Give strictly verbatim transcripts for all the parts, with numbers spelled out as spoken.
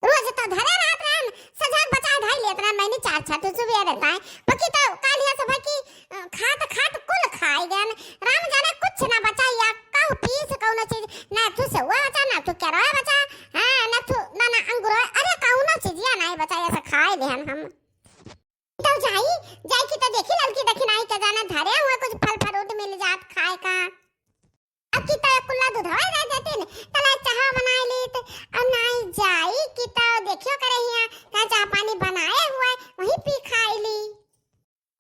रोज तो धरे रहत रहन, सझा बचा धइ लेत रहन, मैंने चार छठ सुबह रहता है। बाकी तो काल यह सब है कि, अ, खात खात कुल खाई गन। राम जाने कुछ ना बचा, या कहूँ पीस कौनो चीज, ना तू सेवा बचा, ना तू केरवा बचा, हाँ, ना तू, ना, ना अंगूर, अरे कौनो चीजिया नहीं बचा, ऐसा खाए लेहन हम। तो जाई, जाई कि तो देखी ललकी दखिनाई के जाना धरे हुए कुछ फल फ्रूट मिल जात खाए का। अब की तो कुल्ला दूधवा रह जातिन, तला चाह बनाए लीत। अब नाई जाई कि तो देखियो करे हिया, का चाह पानी बनाए हुए, वहीं पी खाई ली।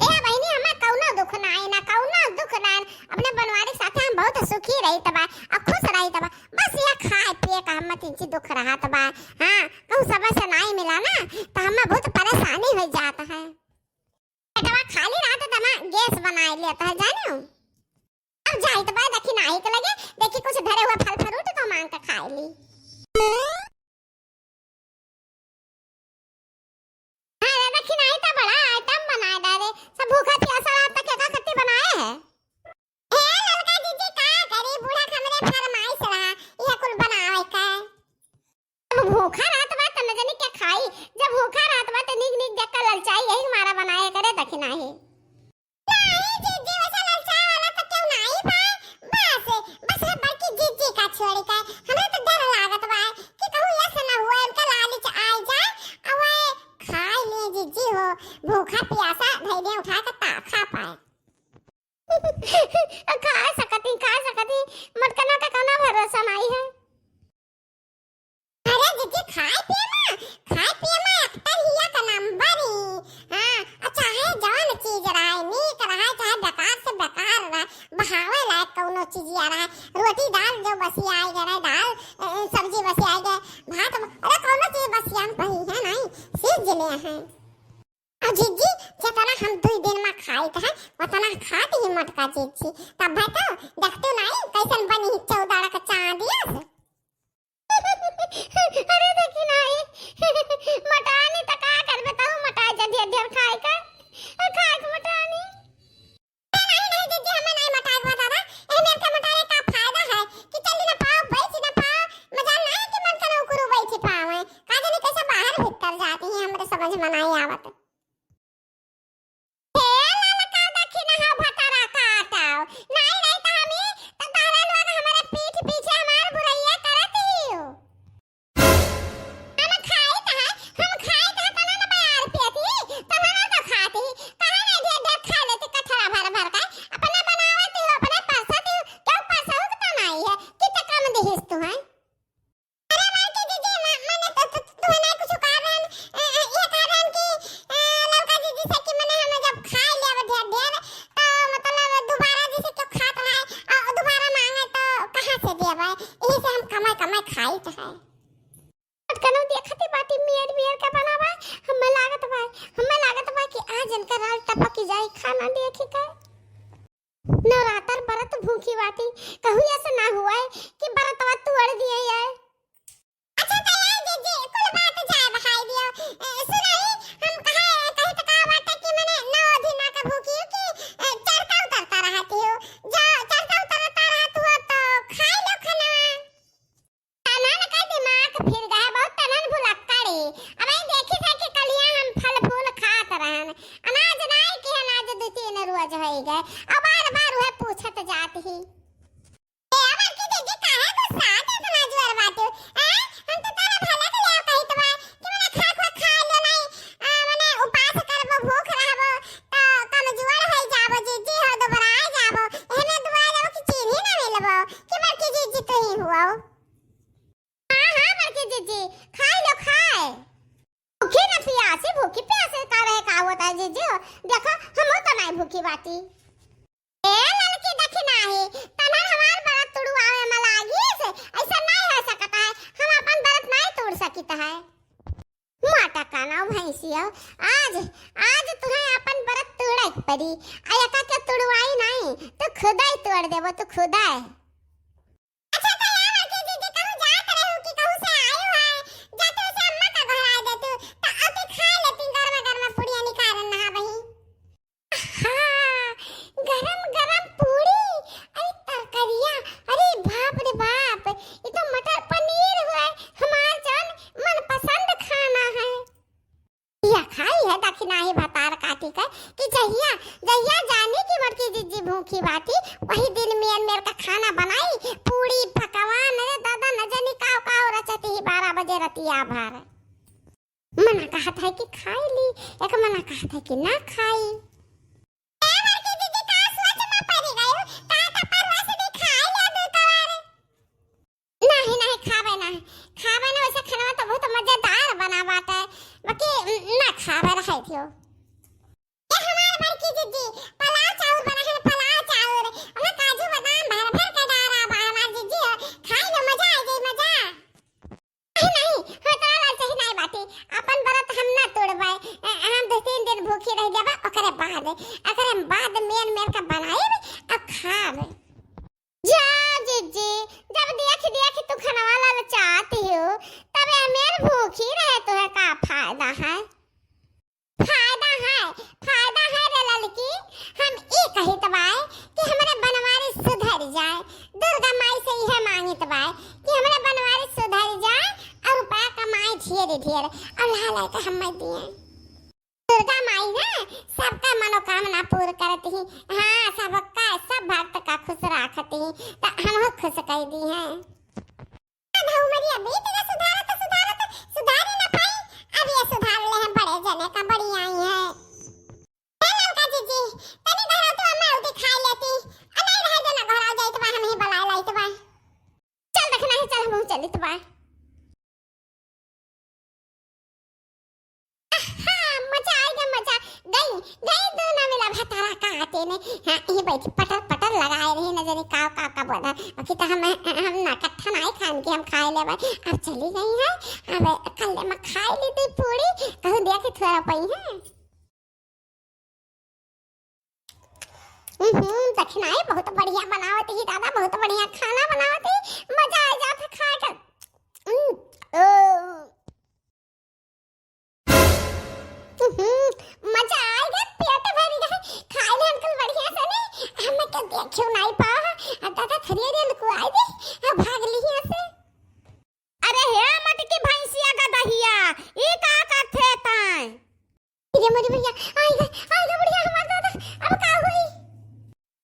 ए बहिनी, हमें कौनो दुख नाई ना, कौनो दुख नाई। अपने बनवारी के साथे हम बहुत सुखी रही तबा, और खुश रही तबा। बस यह खाए पिए का हमें तिंची दुख रहत बा। हाँ, कहूँ समय से नाई मिला ना, तो हमें बहुत परेशानी हो जात है। पेटवा खाली रहत त हमार गैस बनाए लेत है, जाने हो? अब जाइत बा दखिनाही के लगे, देखी कुछ धरे हुए फल फ्रूट तो मांग के खाए ली। हाँ रे, दखिनाही तो बड़ा आइटम बनाए डाले, सब भूखा प्यासा रात तक एका खत्ती बनाए है। हे ललका जीजी, का करी, बूढ़ा के हमरे फरमाइश रहा, यह कुल बनावे का। जब भूखा रहत बा, त न जानी क्या खाई। जब भूखा रहत बा, त नीक नीक देख के ललचाई, यही मारा बनाए करे दखिनाही। नाहीं जीजी, वैसा ललचाए वाला त केहू नाहीं बा। बस, बस है बड़की जीजी का छोड़ी के। हमरा त डर लागत बा कि कहूँ यस न हुए, उनका लालच आइ जाए, अउ वह खाए ले जीजी हो, भूखा प्यासा धइले उठा के ता खा पाए। खाए सकती, खाए सकती, मटकना का कौनो भरोसा नाहीं है। अरे जीजी, खाए पिए मा, खाए पिए मा अख्तर हिया का नंबर ही। हाँ, और चाहे जौन चीज रहे, नीक रहे, चाहे बेकार से बेकार रहे, बहावे लायक कौनो चीजिया रहे, रोटी दाल जो बसियाए गए रहे, दाल, अ, सब्जी बसियाए गए, भात, अरे कौनो चीज बसियान पही है नाहीं, सीज ले हैं। आ जीजी, जितना हम दुई दिन मा खाइत है, उतना खात ही मटका जीजी। तब है तो देखते नाहीं, कैसन बनी ही चौदाड़ा का चांदिया से। अरे देखी नाहीं, मटानी त का करबे, तहु मटा जा ढेर ढेर खाए का, खाए के मटानी। नाहीं, नाहीं जीजी, हमें नाहीं मटाए के बा दादा। एहमें के मटाए का फायदा है कि चली ना पाओ, बैठ ना पाओ, मजाल नाहीं कि मन करो उकुरू बैठी पावे। का जाने कैसे बाहर भीतर जाती हैं, हमरे समझ में नाहीं आवत। हे ललका दखिनहा भतरा काटाओ, नाहीं रही त हमी त तहरा लोग हमरे पीठ पीछे हमार बुरइया करत हियो। हम खाइत है, हम खाइत है, तना न बयार पियती, तना न तो खाती, कहाँ नहीं ढेर ढेर खा लेती कठरा भर भर का, अपना बनावती हो, अपने परसती हो, क्यों परसहु के तो नाहीं है, कि तो कम दिहिस तू है। अरे बड़की जीजी, म-, मने तो, तो, तुम्हें नहीं कुछ कारण, अ, अ, ये कारण कि, अ, ललका जीजी से कि मने हम जब खाए लेब ढेर ढेर, तो मतलब दोबारा जैसे क्यों खात रहे, अ, दोबारा मांगे तो कहाँ से देबे? यही से हम कमाई कमाई खाइत है। कनो देखते बाटी मेर मेर के बनावा, हमें लागत बा, हमें लागत बा कि आज इनका राल टपक जाई खाना देखी के। नवरात्र बरत भूखी बाटी, कहूँ ऐसा ना हुआ है कि बरतवा तोड़ दिए है। अच्छा तो यार जीजी, कुल बात जाए बहाई दियो। ए, सुनाई, हम कहा, कहे तो कहा बाटे कि मने नौ दिना का भूखी हो कि, ए, चढ़ता उतरता रहती हो। जो चढ़ता उतरता रहत हो तो खाई लो खाना। तनन का दिमाग फिर गए, बहुत तनन भुलक्कड़ी। अब आई देखी था कि कलिया हम फल फूल खात रहन, अनाज नाई कि अनाज दो तीन रोज होई गए, अब बार बार वह पूछत जात ही। ए, अमर की दीदी काहे गुस्सात इतना जोर बाटू? हैं? हम तो तोरा भला के लिए कहित बा कि मने खा खा खा लो नाई, आ, मने उपास करबो, भूख रहबो, तो कमजोर होई जाबो, जीजी हो, दुबराए जाबो। एहमे दुबराए जाबो कि चीन्ही ना मिलबो कि बड़की जीजी तू ही हुआ। हाँ, हाँ, बड़की जीजी, खाए लो, खाए। भूखी न पियासी, भूखी प्यासी का रहे, का होता है जीजी? देखो, हमहू तो नाई भूखी बाटी। ए ललकी दखिनही, तनन हमार बरत तुड़वावे में लागिस, ऐसा नाई हो सकता है, हम अपन बरत नाई तोड़ सकित है। माटा काना भैंसिया, आज, आज तुम्हें अपन बरत तोड़े के पड़ी। आ एका के तुड़वाई नाई, तो खुदाई तोड़ देबो, तो खुदाई। अच्छा, तो यार, बड़की जीजी कहूँ जात रहू कि कहूँ से आयु है, जातू से अम्मा का घर आ जातू, तो अति खा लेती गर्मा गर्मा पुड़िया निकालन नहा बही। हाँ, गरम गरम पूड़ी, अरे तरकरिया, अरे बाप रे बाप, ये तो मटर पनीर हुआ है, हमार जान क्या भार है? मना कहत है कि खाई ली, एक मना कहत है कि ना खाई। ए बड़की दीदी, का सोच में पड़ी गयो? का तो परवा से भी खाई ले दू कवार। नहीं, नहीं, खाबे नहीं, खाबे ना। वैसे खाना तो बहुत मजेदार बना बाटे, बाकी ना खाबे, रहे दियो। ए हमार बड़की जीजी, पुलाव चाउर बना है, पुलाव चाउर। ओमे काजू बादाम भर भर के डारा बा हमार जीजी। खाई लो, मजा आ जाई, मजा। नहीं, नहीं, होतरा लाल चाही नहीं बाटी। अपन व्रत हम ना तोड़बे। अ, हम दो तीन दिन भूखी रह जाबे, ओकरे बाद, ओकरे बाद मेर मेर के बनाएब, अब खाब। जा जीजी, जब देख देख तू खनवा ललचात हो, तब हमें भूखी रहे तो है का फायदा है? फायदा है, फायदा है रे ललकी। हम ई कहित बाय कि हमरे बनवारी सुधर जाए, दुर्गा माई से इहे मांगित बाय कि हमरे बनवारी सुधर जाए और रुपया कमाए ढेर ढेर और ला ला के हमें दिए। दुर्गा माई ना सबका मनोकामना पूर्ण करती ही। हाँ, सबका, सब भक्त का खुश रखती ही, तो हम खुश कर दी हैं। अब उमरिया बीत गए, सुधारत, सुधारत, सुधारी ना पाई। अब ये सुधार ले हैं बड़े जने का, बड़ी आई है। ए ललका जीजी, तनी घरा तो अम्मा उठी खाई लेती। आ नहीं रहे जो ना घरा जाइत बा, हम ही बलाए लाइत बा। चल देखना है, चल हम चलित बा। आहा, मजा आएगा, मजा। गई, गई दोनों मिला भतारा काटे ने। हाँ, ये बैठी पटर पटर लगाए रही, न जाने का, का, का बोला। बाकी तो हम, हम ना कट्ठा नहीं खान के हम खाए लेबे। अब चली गई है, अब कल में खाए ली थी पूरी, कहूँ दिया कि थोड़ा पई है। हम्म, दखिनाई बहुत बढ़िया बनावत ही दादा, बहुत बढ़िया खाना बनावत ही, मजा आ जात है खाए के। हम्म, ओ। हम्म, मजा आ गया, पेट भर गया, खाए ले अंकल बढ़िया से ने, हमें के देखियो नहीं पाओ, आ दादा थरिया रे लुकवाई दे, आ भाग ली यहाँ से। अरे हे मटकी भैंसिया गदहिया, ई का करथे तैं? अरे मोरी भैया, आई गे, आई गे बुढ़िया हमार दादा, अब का होई?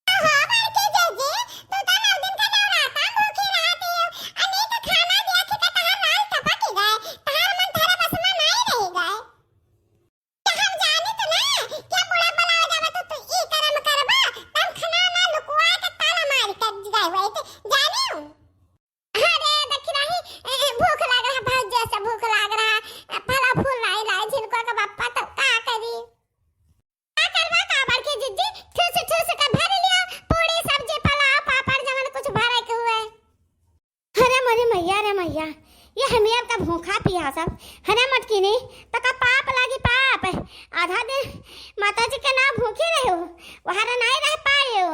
ओहो, बड़की जीजी, तू तो नौ दिन का नवराता भूखी रहती हो, अनेक खाना दिया कि तो तहार लाल टपक गए, तहार मन थोड़ा बस में नहीं रह गए। तो हम जानी तो ना, क्या बुढ़ा बुलावा जावा तो तू ई करम करबा, तब खाना ना लुकवा के ताला मार के गए हुए थे, जानी हूँ। अरे, देखी नाही, ए, ए, भूख लाग रहा, बहुत जोर से भूख लाग रहा। ए, फला फूल नाही लाई, झिनको के बापा तो का करी? का करबा का बड़की जिज्जी? ठूस ठूस के भर लिया, पूरी, सब्जी, पुलाव, पापड़, जवन कुछ भरे के हुए। अरे मोरी मैया रे मैया, ये हमें अब का भूखा पिया सब। अरे मटकिनी, तो का पाप लागी पाप। आधा दिन माता जी के ना भूखी रहो, वहाँ नहीं रह पायो।